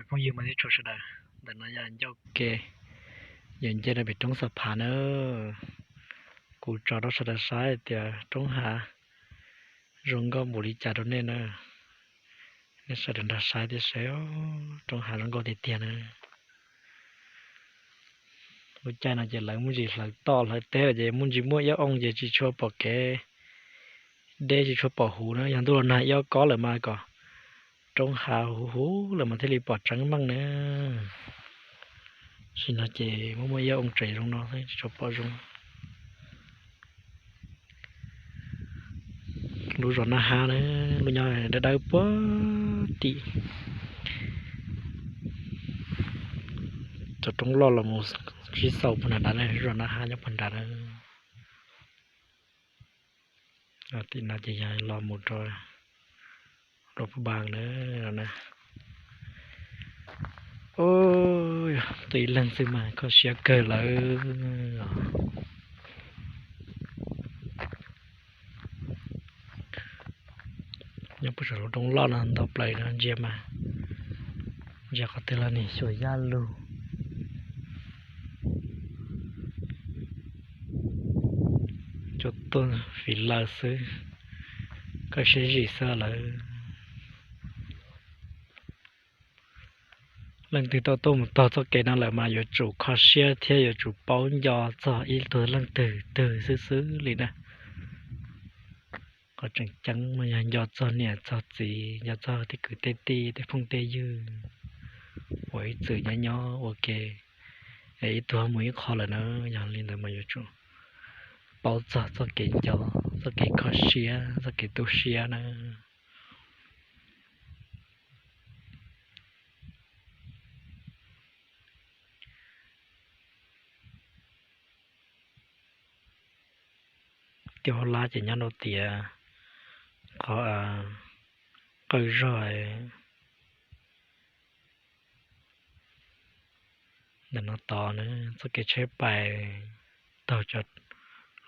Phooj ywg mas tib tsuas sawv daws, ntawm no yog ncauj ke, yog nce rau pem roob Xa Phav na. Kuv tso rau sawv daws saib tias roob hav zoo nkauj npaum li cas rau nej na. Nej sawv daws nrog saib thiab seb, roob hav zoo nkauj tiag tiag na. Lub caij no ces lawv muaj ntsis hlawv toj hlawv teb lawm ces muaj ntsis muaj iab oo ces tsis tshua pom kev deb, tsis tshua pom huv na. Yog ntuj los nag ib ob kob lawm mas kom roob hav huv huv lawm mas thiaj li pom tseeb meej na. Sim no ces muaj muaj iab oo tseem zoo no xwb tsis tshua pom zoo. Lub zos Naj Hab na, lub nyob dawb dawb puag tim cov roob loj los mus sib xaus puag nram nrad na, lub zos Naj Hab nyob puag nrad na. Tim no ces yog los mus rau Luam Phab Npas na. Ub, tuaj ib leeg xwb mas kho siab kawg lawm. Nyob puag saum lub roob loj no ntau plaws no ntsia mas, ntsia qhov twg los nim xyuas yaj lug. Cua tuaj fiv lawv xwb, koj siab zim xwb lawm. Leej twg tau tuaj mus txog txoj kev no lawm mas yuav tsum kho siab thiab yuav tsum paub nco txog ib tug leej twg twg xwb xwb li na. Qhov tseem ceeb mas yog nco txog niam txog txiv, nco txog tej kwv tej tij tej phooj tej ywg uas ib txwm nyob nyob ua ke, es ib tug mus ib qho lawm na. Yog li ntawd mas yuav tsum paub txog txoj kev nco, txoj kev kho siab, txoj kev tu siab na. Tiaj Huab Lab ces nyob rau tiam qhov qawj zog ntawm no tod na, txoj kev tsheb pais taug cov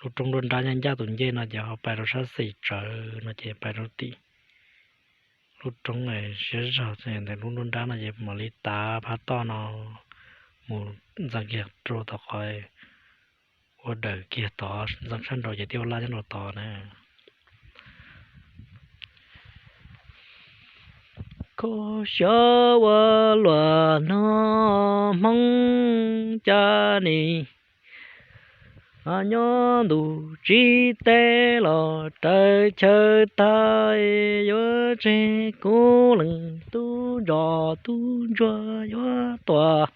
lub roob nruab nrab ncaj ncaj tus ncej no ces ho pais rau sab xis tsawv no ces pais rau tim lub roob siab zog ntawm lub nruab nrab no ces mam li tav phab toj no mus ntxeev kiag rau tom qhov ua dawm kiag tod, ntxeev sab nraud ces Tiaj Huab Lab nyob rau tod na. Kho siab ua luaj no Hmoob Cab Nis, nyob ntuj tsis teb los raws chaw tag, yuav tseg kuv leej tub ntsos tub ntsuag yuav tuaj.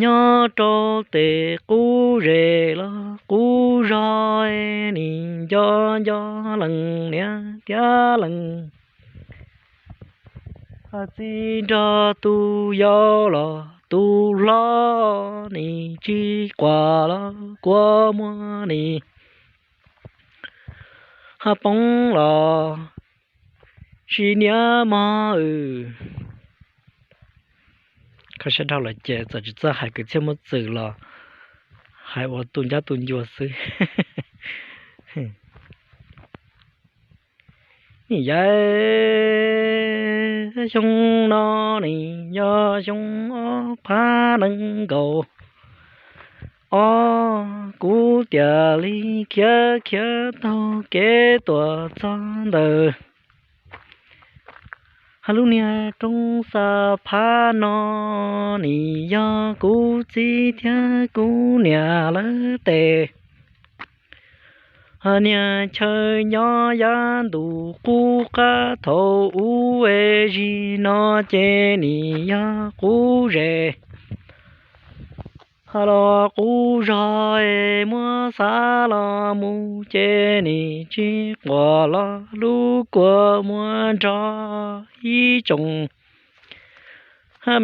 Nyob rau tej qub zes los qub zog, nim nco nco leej niam thiab leej txiv nrog tus yau los tus hlob, nim tsis quaj los kua muag nim poob los tsis niaj mog wb. Kho siab dhau lawm ces txawm tsis txawj hais kwv txhiaj muaj txwm los hais ua tu ncab tu ncua xwb. Nim yaim xyoo no nim yog xyoo ob phav nees nkaum ob, kuv thiaj li khiav khiav taug kev tuaj txog ntawm lub niag roob Xa Phab no. Nim yog kuv txiv thiab kuv niam lawv tes niag chaw nyob yav ntuj qub qab thaum ub es zim no ces nim yog qub zes los qub zog, muab xav los mus ces nim tsis quaj los lub kua muag nrog ib tsoom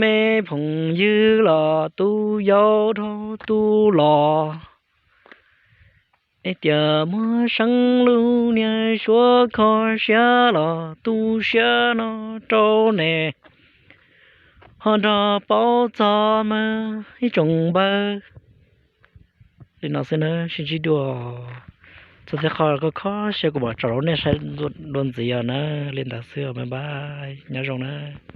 me phooj ywg los tus yau dhau tus los. Es tias muab seev lub niag suab kho siab los tu siab no rau nej ho nrog paub txog mas ib tsoom npawg. Li no xwb na, sib ntsib dua. Txog tej qho koj kho siab kuv mam tso rau nej saib dua ntxiv os na. Li ntawd xwb, bye bye, nyob zoo na.